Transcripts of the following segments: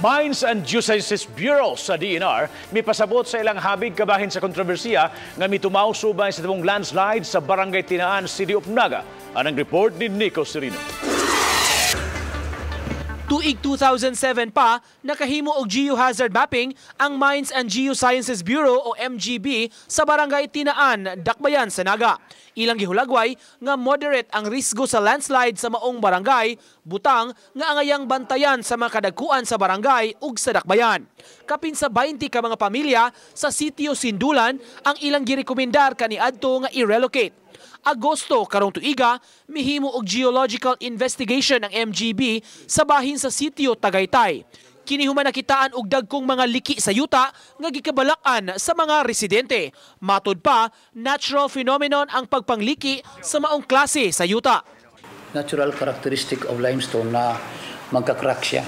Mines and Geosciences Bureau sa DENR mipasabot sa ilang habig kabahin sa kontrobersiya nga mitumaw subay sa tabong landslide sa Barangay Tinaan, City of Naga. Anang report ni Nico Serino. Tuig 2007 pa, nakahimo og geohazard mapping ang Mines and Geosciences Bureau o MGB sa Barangay Tinaan, Dakbayan sa Naga. Ilang gihulagway nga moderate ang risgo sa landslide sa maong barangay, butang nga angayang bantayan sa mga kadagkuan sa barangay ug sa Dakbayan. Kapin sa 20 ka mga pamilya sa sitio Sindulan ang ilang girekomendar kaniadto nga i-relocate. Agosto karong tuiga, mihimo og geological investigation ang MGB sa bahin sa sitio Tagaytay. Kini human nakitaan og dagkong mga liki sa yuta nga gikabalak-an sa mga residente. Matod pa, natural phenomenon ang pagpangliki sa maong klase sa yuta. Natural characteristic of limestone na magka-crack siya.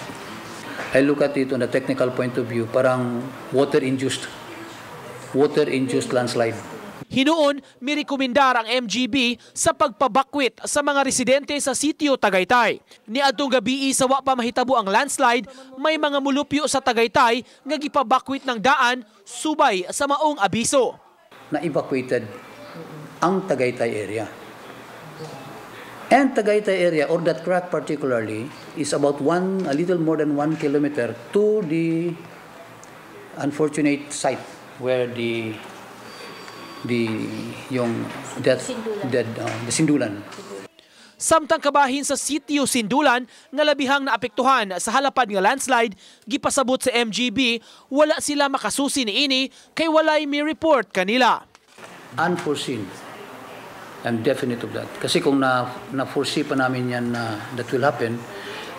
I look at it on the technical point of view, parang water-induced landslide. Hinuon, mirekomendar ang MGB sa pagpabakwit sa mga residente sa sitio Tagaytay. Niadtong gabii sa wa pa mahitabo ang landslide, may mga mulupyo sa Tagaytay nga gipabakwit ng daan subay sa maong abiso. Na-evacuated ang Tagaytay area. And Tagaytay area, or that crack particularly, is about a little more than 1 kilometer to the unfortunate site where the yung death, dead, the Sindulan. Samtang kabahin sa sitio Sindulan nga labihang naapektuhan sa halapad nga landslide, gipasabot sa MGB wala sila makasusi niini kay walay mi report kanila. Unforeseen. I'm definite of that. Kasi kung na-foresee pa namin yan na that will happen,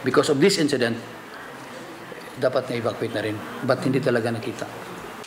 because of this incident, dapat na-evacuate na rin. But hindi talaga nakita.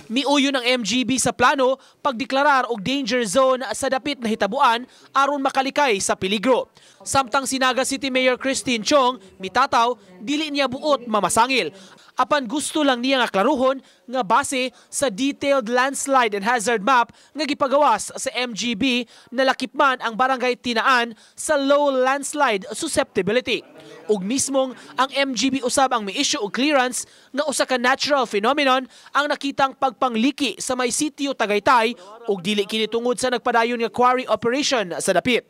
Miuyon ang MGB sa plano pagdeklarar og danger zone sa dapit na hitabuan aron makalikay sa peligro. Samtang si Naga City Mayor Christine Chong mitataw, dili niya buot mamasangil. Apan gusto lang niya nga klaruhon nga base sa detailed landslide and hazard map nga gipagawas sa MGB, nalakip man ang Barangay Tinaan sa low landslide susceptibility. Ug mismong ang MGB usab ang mi-issue og clearance nga usa ka natural phenomenon ang nakitang pagpangliki sa may sitio Tagaytay ug dili kini tungod sa nagpadayon nga quarry operation sa dapit.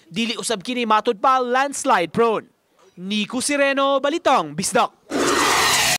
Dili usab kini, matud pa, landslide prone. Nico Sireno, Balitang Bisdak.